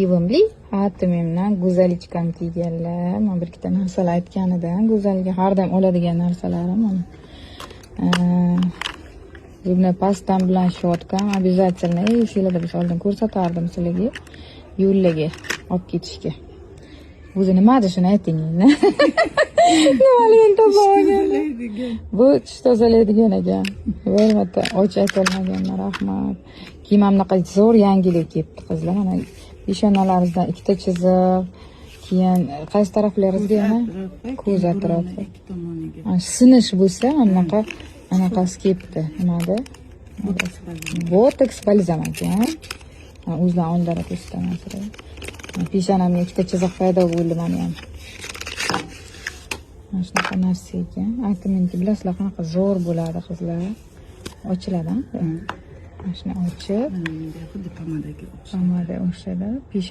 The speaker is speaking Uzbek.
Sevimli Atomimdan Go'zalichkam kelganlar. Man bir ikkita narsalar aytgan edim. Go'zalga har doim oladigan narsalarim mana. Зубная паста m bilan щётка m обязательно, esinglarda bo'lsa, oldin ko'rsatardim sizlarga, yo'llarga olib ketishga. O'zi nimadi, shuni ayting endi. Nimaligini topa olmaganman. Bu tish tozalaydigan ekan. Bir marta och aytolmaganman, rahmat. Keyin mana bunaqa zo'r yangilik kelibdi, qizlar. Mana peshonalaringizdan ikkita chiziq, keyin qaysi taraflaringizga yana? Ko'z atrofi. Ikki tomoniga. Mana sinish bo'lsa, mana bunaqa anaqasi kelibdi. Nimada? Botoks balzam ekan. Mana o'zlari oldilari ko'rsataman sizlarga. Mana peshonamga ikkita chiziq paydo bo'ldi mani ham. Mana shunaqa narsa ekan. Atominki, bilasizlar, qanaqa zo'r bo'ladi, qizlar. Ochiladi. Mana shuni ochib, Mana bunday xuddi pomadaga o'xshaydi. Pomada o'xshaydi. Peshon